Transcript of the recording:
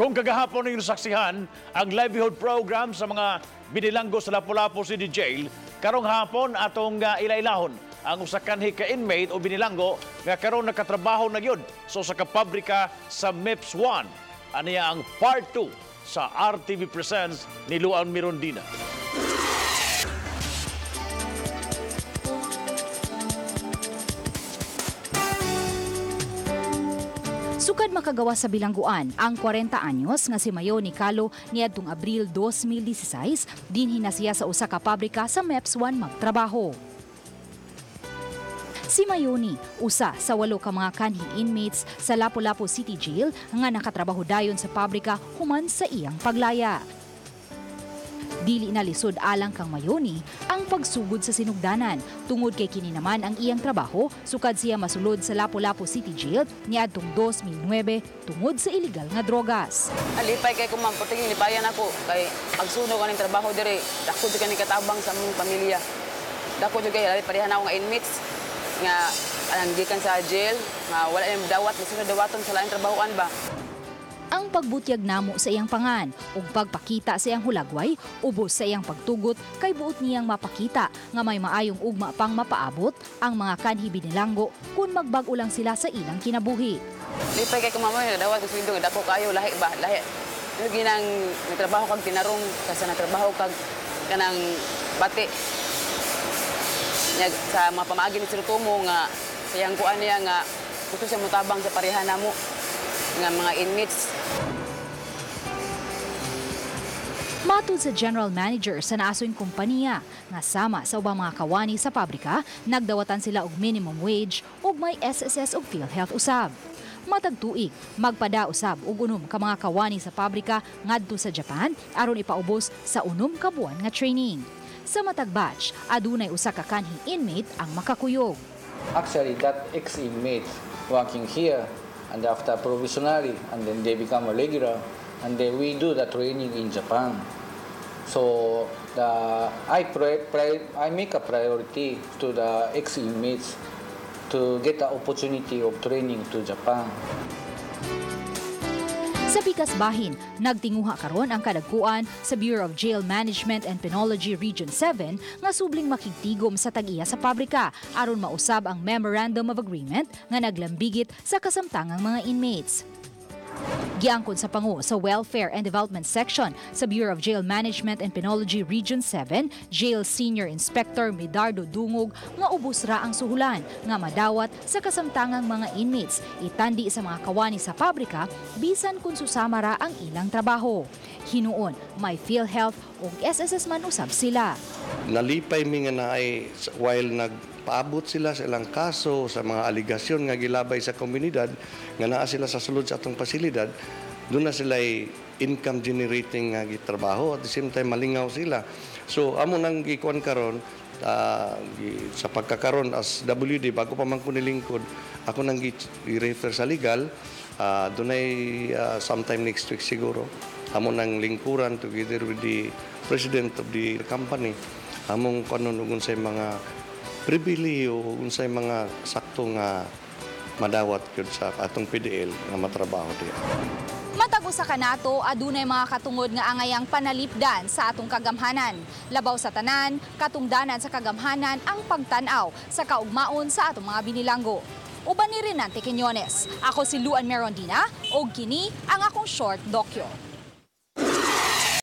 Kung kagahapon ninyo saksihan ang livelihood program sa mga binilanggo sa Lapu-Lapu City Jail, karong hapon atong ilailahon ang usa kanhi ka inmate o binilanggo nga karon nakatrabaho na gyud so sa kapabrika sa MIPS 1. Aniya ang part 2 sa RTV Presents ni Luan Mirondina. Sukad makagawa sa bilangguan ang 40 anyos nga si Mayoni Calo niadtong Abril 2016, dinhi na siya sa usa ka pabrika sa MEPS 1 magtrabaho. Si Mayoni, usa sa 8 ka mga kanhi inmates sa Lapu-Lapu City Jail nga nakatrabaho dayon sa pabrika human sa iyang paglaya. Dili na lisod alang kang Mayoni ang pagsugod sa sinugdanan tungod kay kini naman ang iyang trabaho sukad siya masulod sa Lapu-Lapu City Jail niadtong 2009 tungod sa illegal nga drogas. Alipay kay kumam, puting lipayan ako kay pagsunog aning trabaho diri, dako jud kani katabang sa among pamilya. Dako jud kay pareha na ako nga inmates nga anang gikan sa jail nga wala yung dawat, masunod dawaton sa laing trabahoan ba. Ang pagbutyag namo sa iyang pangan ug pagpakita sa iyang hulagway, ubos sa iyang pagtugot kay buot niyang mapakita nga may maayong ugma pang mapaabot ang mga kanhi binilanggo kung magbag-o lang sila sa ilang kinabuhi. Lipay kay kumamoy, dawat ko sweldo nga dako kayo lahi ba, lahi. Ginang nagtrabaho kag tinarong kaysa nagtrabaho kag kanang bati. Sa mga pamaagi ni Sir Tomo nga sa iyang kuan niya nga gusto siya motabang sa pareha namo nga mga inmates. Matud sa general manager sa naasoy kompanya nga sama sa ubang mga kawani sa pabrika, nagdawatan sila og minimum wage ug may SSS ug PhilHealth usab. Matag tuig, magpada usab og 6 ka mga kawani sa pabrika ngadto sa Japan aron ipaubos sa 6 ka buwan nga training. Sa matag batch, adunay usa ka kanhi inmate ang makakuyog. Actually, that ex-inmate working here and after provisionally, and then they become a regular, and then we do the training in Japan. So I make a priority to the ex-inmates to get the opportunity of training to Japan. Sa pikas bahin, nagtinguha karon ang kadagkuan sa Bureau of Jail Management and Penology Region 7 nga subling makigtigom sa tag-iya sa pabrika aron mausab ang Memorandum of Agreement nga naglambigit sa kasamtangang mga inmates. Giangkon sa pangu sa Welfare and Development Section sa Bureau of Jail Management and Penology Region 7, Jail Senior Inspector Medardo Dungog nga ubos ra ang suhulan nga madawat sa kasamtangang mga inmates itandi sa mga kawani sa pabrika bisan kung susama ra ang ilang trabaho. Hinuon, may PhilHealth ug SSS man usab sila. Nalipay mi nga naay while nagpaabot sila sa ilang kaso sa mga aligasyon nga gilabay sa komunidad nga naa sila sa sulod sa atong pasilidad, doon na sila income generating nga gitrabaho, at the same time malingaw sila. So amo nang gikuan karon sa pagkakaron as WD bago pa man ko nilingkod, ako nang gi-refer sa legal, dunay sometime next week siguro amo nang lingkuran together with the president of the company among kanon ug unsay mga pribilehiyo, unsay mga sakto nga madawat gyud sa atong PDL nga matrabaho diha. Matag usa ka nato adunay mga katungod nga angayang panalipdan sa atong kagamhanan. Labaw sa tanan, katungdanan sa kagamhanan ang pagtan-aw sa kaugmaon sa atong mga binilanggo. Uban ni Renante Quiñones, ako si Luan Merondina ug kini ang akong short dokyo.